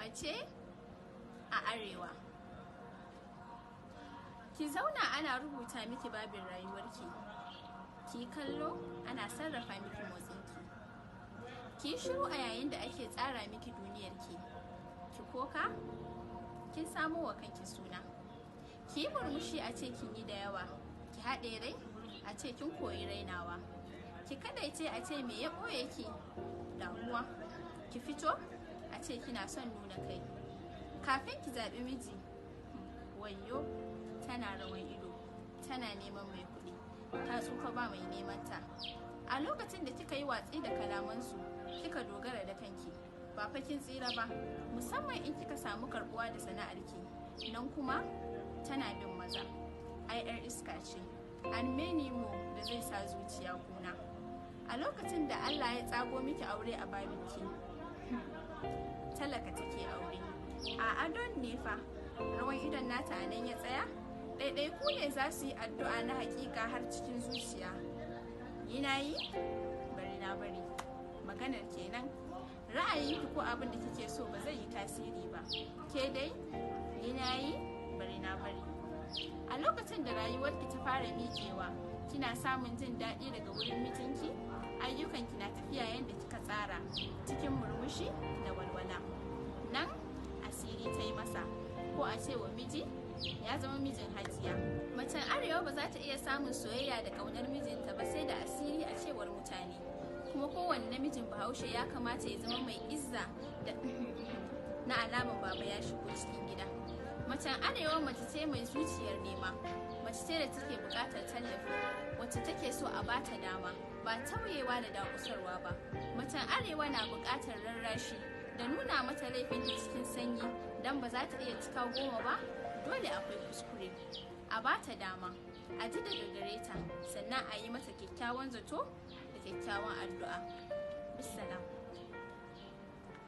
Mace a arewa, ki zauna ana rubuta miki babin rayuwarki, ki kallo ana sarrafa miki motsinki, ki yi shiru a yayin da ake tsara miki duniyarki, ki koka kin samo wa kanki suna, ki yi murmushi a ce kin yi da yawa, ki haɗe rai a ce kin koyi rainawa, ki kadaice a ce me ya ɓoye ki damuwa, ki fito a ce kina son nuna kai. Kafin ki zaɓi miji, wayyo, tana rawan ido, tana neman mai kuɗi, ta tsufa ba mai neman ta. A lokacin da kika yi watsi da kalamansu, kika dogara da kanki, ba fa kin tsira ba, musamman in kika samu karbuwa da sana'arki. Nan kuma tana bin maza, ai yar iska ce, and many more da zai sa zuciya kuna. A lokacin da Allah ya tsago miki aure a babinki, talaka take aure, a adon ne fa rawan idon nata a nan ya tsaya. Ɗaiɗaiku ne za su yi addu'a na hakika har cikin zuciya. Yi na yi, bari na bari, maganar kenan. Ra'ayinki ko abin da kike so ba zai yi tasiri ba. Ke dai yi na yi, bari na bari. A lokacin da rayuwarki ta fara miƙewa, kina samun jin daɗi daga wurin mijinki, ayyukanki na tafiya yadda kika tsara, cikin murmushi da walwala, nan asiri ta yi masa, ko a ce wa miji ya zama mijin hajiya. Macen arewa ba za ta iya samun soyayya da ƙaunar mijinta ba sai da asiri, a cewar mutane. Kuma kowane namijin Bahaushe ya kamata ya zama mai izza da na alaman baba ya shigo cikin gida. Macen arewa mace ce mai zuciyar nema, mace ce da take buƙatar tallafi, wacce take so a bata dama, ba tauyewa da dakusarwa ba. Macen arewa na buƙatar rarrashi da nuna mata laifinta cikin sanyi, don ba za ta iya cika 10 ba, dole akwai kuskure. A bata dama, a ji daga gare ta, sannan a yi mata kyakkyawan zato da kyakkyawan addu'a. Bisalam.